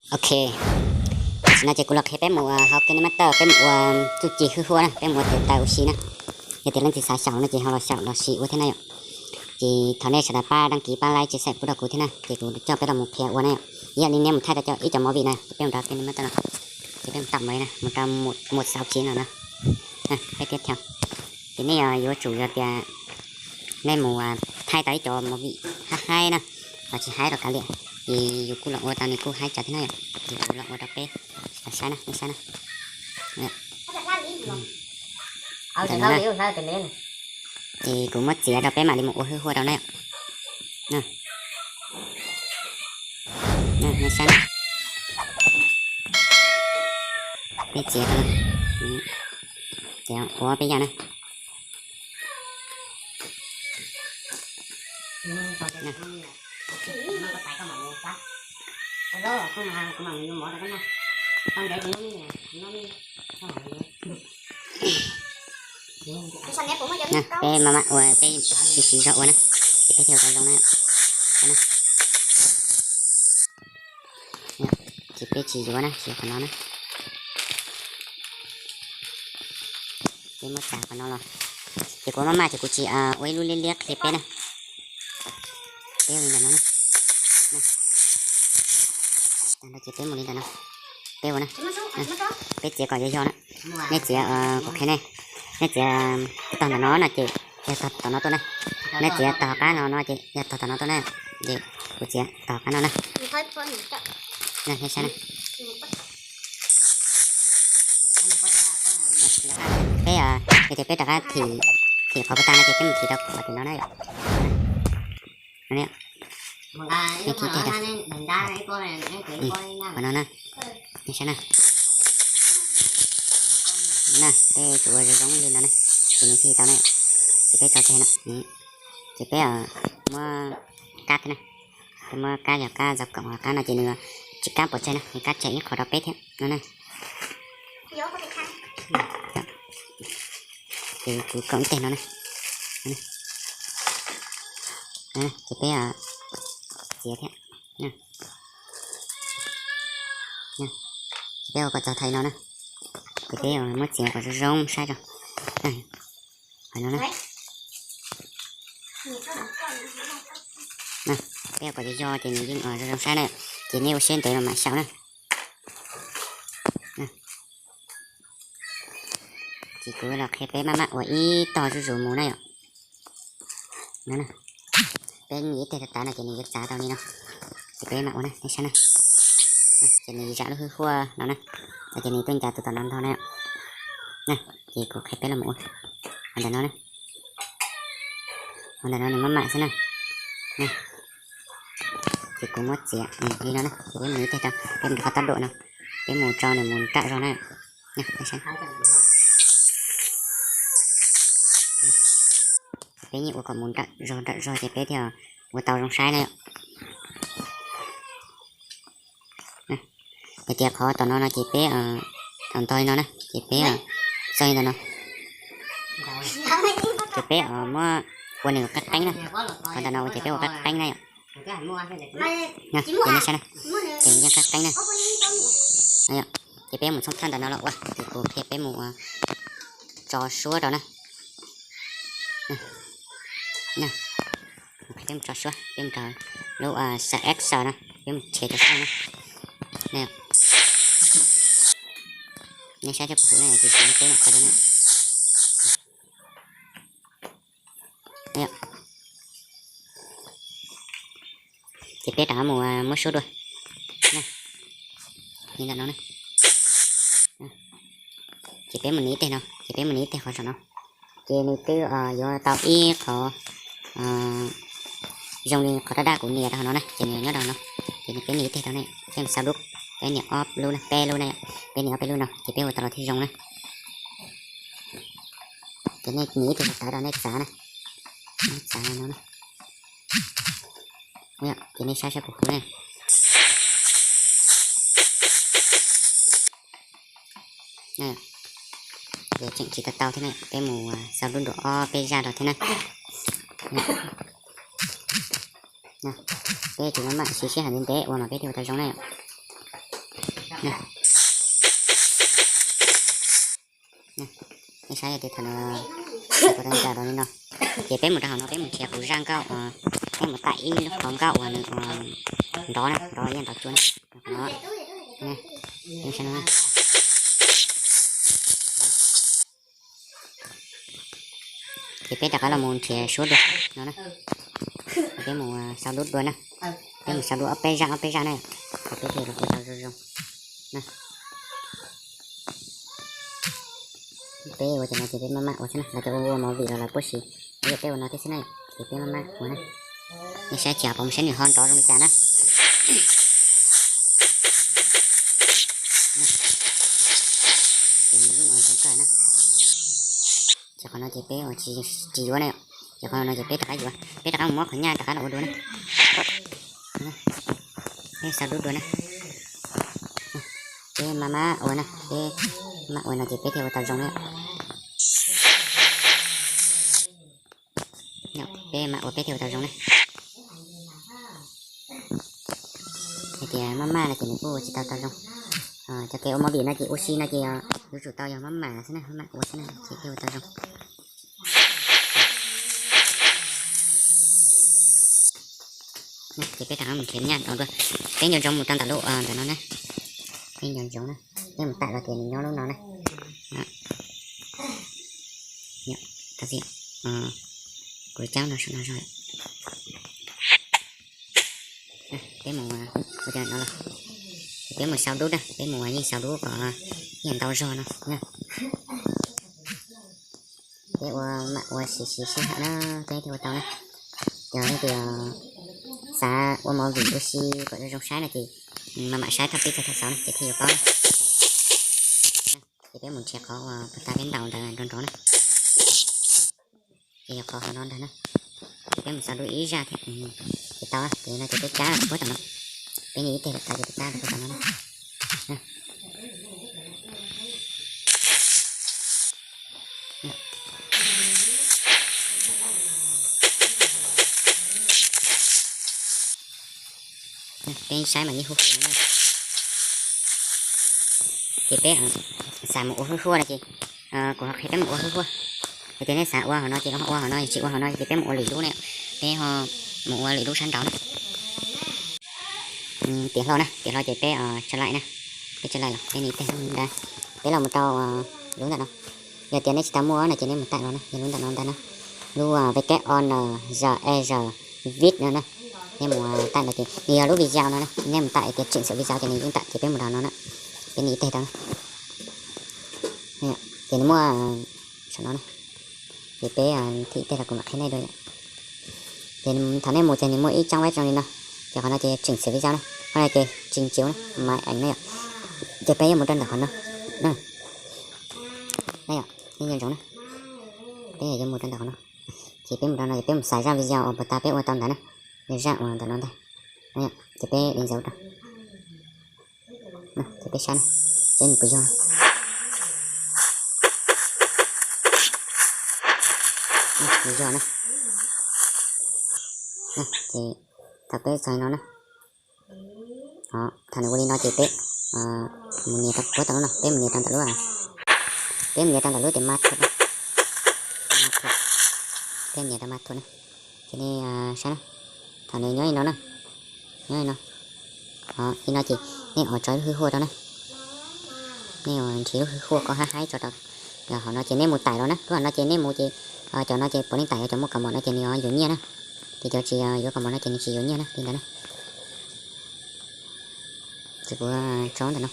Ok, tam sim no ces kuv los qhia peb mus hauv KineMaster, peb mus ua txuj ci hwj huaj na, peb mus ua tes taw ua si na. Yog tias leej twg xav xyaum no ces ho los xyaum los sim ua thiab na yom. Ces thov nej sawv daws pab đăng ký, pab like, chia sẻ pub rau kuv thiab na, ces kuv coj peb los mus qhia ua na yom. Yog li nej mus thaij tau cov ib co movie na, ces peb mus rau KineMaster no, ces peb mus tau mus na, mus rau một sáu chín no na. Peb tiếp theo. Ces nej yuav tsum yog tias nej mus thaij tau ib co movie haib haib na, los tsis haib los kav liam, ces yus kuj los ua tau nws kuj haib tsawv thiab na yom. Ces kuv los ua rau peb saib na, nej saib na. Ces kuv muab txiav rau peb mam li mus ua hwj huaj rau na yom. Nej saib na. Peb txiav rau, ces ua peb yam na. Peb maj mam ua, peb siv siv zog ua na, ces peb thiaj ua tau zoo na. Ces peb tsis yuav na, tsis yuav qhov no na. Peb muab txav qhov no los, ces kuv maj maj ces kuv tsis ua ib lub liab liab qhia peb na. Peb ua li ntawm no na. Tag nrho ces peb mus li ntawm no, peb ua na. Peb txiav kom yog yog na. Nej txiav, kuv qhia nej, nej txiav tog ntawm no no ces yog tog tom no tuaj na. Nej txiav tog hauv qab no no ces yog tog tom no tuaj na. Ces kuv txiav tog hauv qab no na. Nej saib na. Peb, yog tias peb rov qab thim, thim qhov puas tag no ces peb mus thim rau qhov tim no na yom. Qhov no na, nej saib na. Na, peb tsuas ua zoo zoo li no na, ces nws thiaj tau na. Ces peb tso tseg no, ces peb muab kab thiab na. Peb muab kab, yog kab zaum koom qab no ces nws tsis kab pov tseg na, nws kab tseg ib qho rau peb thiab no na. Ces kuv koom ib teg no na. Ces peb txiav thiab. Ces peb ua kom txog thaum no na. Ces peb muab txiav kom zoo zoo saib tso. Qhov no na. Peb ua kom yog yog ces nws yeej zoo zoo saib na. Ces nej ua siab ntev los mam xyaum na. Ces kuv los qhia peb maj maj ua ib tog zuj zus mus na yom. No, peb nias ib teg tav tav no ces nws yuav txav tau li no. Ces peb mam ua na, nej saib na. Ces nws zam lub hwj huaj no na. Ces nws tuaj ncav tus tom no ntog na yom. Ces kuv qhia peb los mus ua. Ua ntawm no na. Ua ntawm no nws maj mam xwb na. Ces kuv muab txiav li no na, ces peb mus ib teg rau, peb mus rau qhov tab duam no, peb mus tso nws mus nram zog na. Peb yeej ua kom mus nram zog nram zog ces peb thiaj ua tau zoo saib na yom. Yog tias qhov tom no no ces peb, tom ntog li no na ces peb txog li ntawm no ces peb muab ua nws qeeb qeeb na. Qhov ntawm no ua ces peb ua qeeb qeeb na yom. Ces nej saib na, ces yeej qeeb qeeb na. Ces peb mus txhooj thawj ntawm no los ua, ces kuv qhia peb mus tso suab rau na. Peb mus tso suab, peb mus rau lub Excel no, peb mus check rau suab na. Nej saib thiab puas huv na, ces peb mus qhov no na. Ces peb rov mus muab suab dua. Li ntawm no na. Ces peb mus nias ib teg no, ces peb mus nias ib teg qhov saum no. Ces nws twb yuav tau ib qhov zoo li qhov daj daj kuv nias rau hauv no na, ces nws nyob rau hauv no. Ces nws peb nias ib teg rau ne, peb mus xauv lub, peb nias ob lub na, peb lub na, peb nias ob peb lub no ces peb ua tau los thiaj zoo na. Ces nej nias ib teg tawv rau nej txav na, nej txav no na. Ces nej saib saib puas huv ne. Ces tseem tsis tau tau thiab ne, peb mus xauv lub nruab ob peb zaj rau thiab na. Peb tseem maj mam siv sij hawm ntev ntev ua mas peb thiaj ua tau zoo na. Nej saib tias thaum no, tau li no, ces peb mus rau hauv no peb mus nrhiav kuv zaj nkauj uas peb mus tải ib lub qhov nkauj uas nws nrov na, nrov yeej nrov cuag no. Ces peb rov qab los mus nrhiav suab dua no na. Peb mus sau dub dua na. Peb mus sau dub ob peb zaj ob peb zaj na. Ces peb thiaj los ua tau zoo zoo na. Peb ua cov no ces peb maj maj ua xwb na, los cov ua ua movie los lawv puab siv, peb ua no thiab xwb na, ces peb maj maj ua na. Nej saib tsis pom saib nws ho nrov zoo li cas na. Ces nws yeej ua zoo kawg na. Ces qhov no ces peb ua tsis yuav na, ces qhov no ces peb rov qab yuav, peb rov qab mus muab qhov nyaj rov qab los ua dua na. Peb sau dub dua na. Peb maj maj ua na, peb maj ua no ces peb thiaj ua tau zoo na. Peb maj ua peb thiaj ua tau zoo na. Hais tias maj maj no ces nws kuj ua tsis tau tau zoo. Cov kev ua movie no ces ua si no ces yuav tsum tau yog maj mam xwb na, maj mam ua xwb na ces thiaj ua tau zoo. Ces peb rov qab mus nrhiav nyaj dua. Peb nco ntsoov mus rau ntawm lub ntawm no na. Peb nco ntsoov na, peb mus tải los ces nws nyob lub no na. Kuv cab no saum no zog. Peb mus ua no los, peb mus sau dub na, peb mus yeej sau dub kom yeej ntau zog no na. Peb ua mam ua siv siv sij hawm na, peb thiaj ua tau na. Yog leej twg xav ua movie ua si kom zoo zoo saib no ces maj mam saib thaum pib txog thaum xaus na ces thiaj yuav paub na. Ces peb mus nrhiav qhov uas puag ta peb ntaus ntawd nrov nrov na. Ces yog qhov hauv no ntag na. Peb mus sau dub ib zaj thiab ces tau, ces no ces peb cab puag tom no. Peb nias ib teg lawm tau ces peb cab puag tom no na. Peb saib mas yeej huaj huaj na. Ces peb xav mus ua huaj huaj no ces kuv ho qhia peb mus ua huaj huaj. Yog tias nej xav ua hauv no ces ho ua hauv no, yog tsis ua hauv no ces peb mus ua lwm lub ne. Peb ho mus ua lwm lub sab nraud na. Tiav hlo na, tiav hlo ces peb tsa laim na. Peb tsa laim los peb nias ib teg lub ntawd. Peb los mus rau lub ntawm no. Yog tias nej tsis tau muaj no ces nej mus tải los na, yog lub ntawm no ntag na. Lub W O N Z E Z Vid no na. Nej mus tải ntawd ces nws yog lub video no na, nej mus tải tias chỉnh sửa video ces nws yeej tải ces peb mus rau no na. Peb nias ib teg rau na. Ces nws muaj saum no na. Ces peb thim ib teg los kuv mam qhia nej dua. Ces thaum nej mus ces nws muaj ib trang web zoo li no. Ces qhov no ces chỉnh sửa video na, qhov no ces trình chiếu na, máy ảnh na yom. Ces peb yuav mus rau ntawm qhov no. Nej nco ntsoov na, peb yuav mus rau ntawm qhov no. Ces peb mus rau no ces peb mus xaiv zaj video uas puag ta peb ua tau ntawd na, zaj uas ntawm no ntag. Ces peb đánh dấu rau. Ces peb saib na, seb nws puas yog. Nws yog na. Ces thaum peb txog no na, thaum nws ua li no ces peb mus nias rau puag tom lub no, peb mus nias rau ntawm lub, peb mus nias rau ntawm lub tias mã thuốc, mã thuốc, peb nias rau mã thuốc na. Ces nej saib na, thaum nws nyob li no na, nyob li no, li no ces nej ua tso lub hwj huaj rau na. Nej ua nrhiav lub hwj huaj kom haib haib tso rau hauv no ces nej mus tải los na, lub hauv no ces nej mus ces cov no ces puav leej tải, cov muaj kaus mom no ces nws yuav nyiaj na. Ces cov tsis yuav kaus mom no ces nws tsis yuav nyiaj na, li ntawd na. Ces kuv tso ntawm no.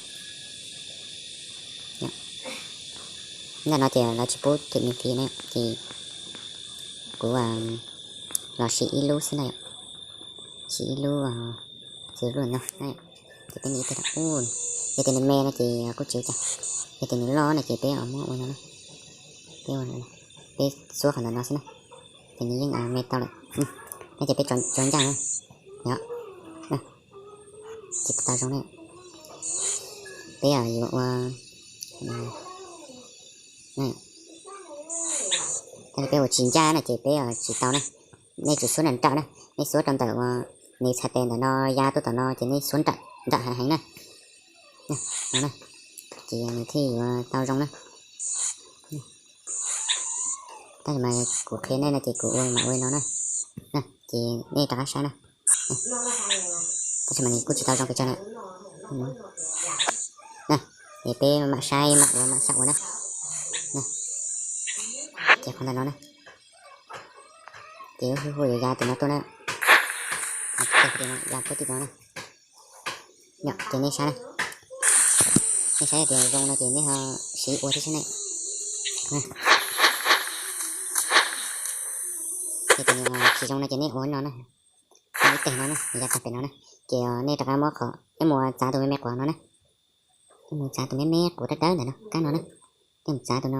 Ntawm no ces lawv tsis pub thim miễn phí na, ces kuv los siv ib lub xwb na yom. Siv ib lub, siv lub no na. Ces peb nias ib teg rau, yog tias nws me no ces kuj tsis ua cas, yog tias nws loj no ces peb muab ua no na. Peb ua, peb xuab qhov ntawm no xwb na, ces nws yeej me tau lawm. No ces peb tso ncaj na. Ces tau zoo na. Peb yuav ua, peb ua tsis ncaj no ces peb tsis tau na. Nej tsum xuab nrawm nrawm na, nej xuab rau ntawm uas nws txhais tes ntawm no ya tuaj tom no ces nej xuab nrawm nrawm heev heev na. No na, ces nws thiaj yuav tau zoo na. Tab sis mas kuv qhia nej no ces kuv ua mam ua li no na. Ces nej rov qab saib na. Tab sis mas nws kuj tsis tau zoo pes tsawg na. Na, ces peb mam saib mam ua mam xyaum ua na. Ces qhov ntawm no na, ces lub hwj huaj yuav ya tim no tuaj na. Ya puag tim no na. Ces nej saib na, nej saib tias zoo no ces nej ho siv ua thiab saib ne. Ces tias tsis zoo no ces nej ua no na. Ib teg no na, ya tag pem no na. Ces nej rov qab muab qhov, nej mus txav tus me me quav no na. Nej mus txav tus me me quav dawb dawb ntawm no, kab no na. Nej mus txav tus no,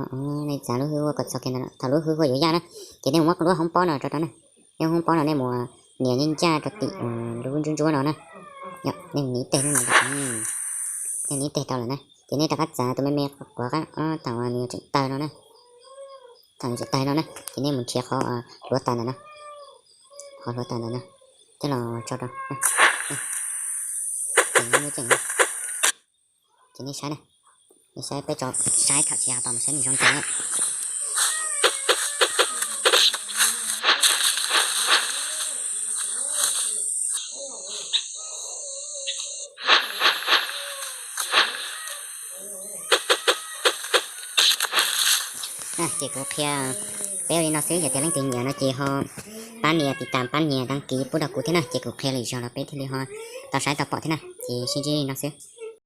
nej txav lub hwj huaj kom txog kiag ntawm no, thaum lub hwj huaj yuav ya na, ces nej mus muab lub hoob pob no rau rau na. Nej hoob pob no nej mus nias ncaj ncaj rau tim lub ntsuab ntsuab no na. Nej mus nias ib teg no, nej nias ib teg rau lawm na, ces nej rov qab txav tus me me quav qab thaum nws tseem tawg no na. Thaum nws tseem tawg no na ces nej mus nrhiav qhov hluav taws ntawm no, qhov hluav taws ntawm no, coj los tso rau. Ces nej saib na, nej saib peb tso, saib thaum tsis ya tau mus saib nws zoo cas na. Ces kuv qhia peb ua li no xwb, yog tias leej twg nyiam no ces ho pab nias tiv tas, pab nias dab kiv pub rau kuv thiab na, ces kuv qhia lwm zaus los peb thiaj li ho tau saib tau pom thiab na, ces sib ntsib li no xwb.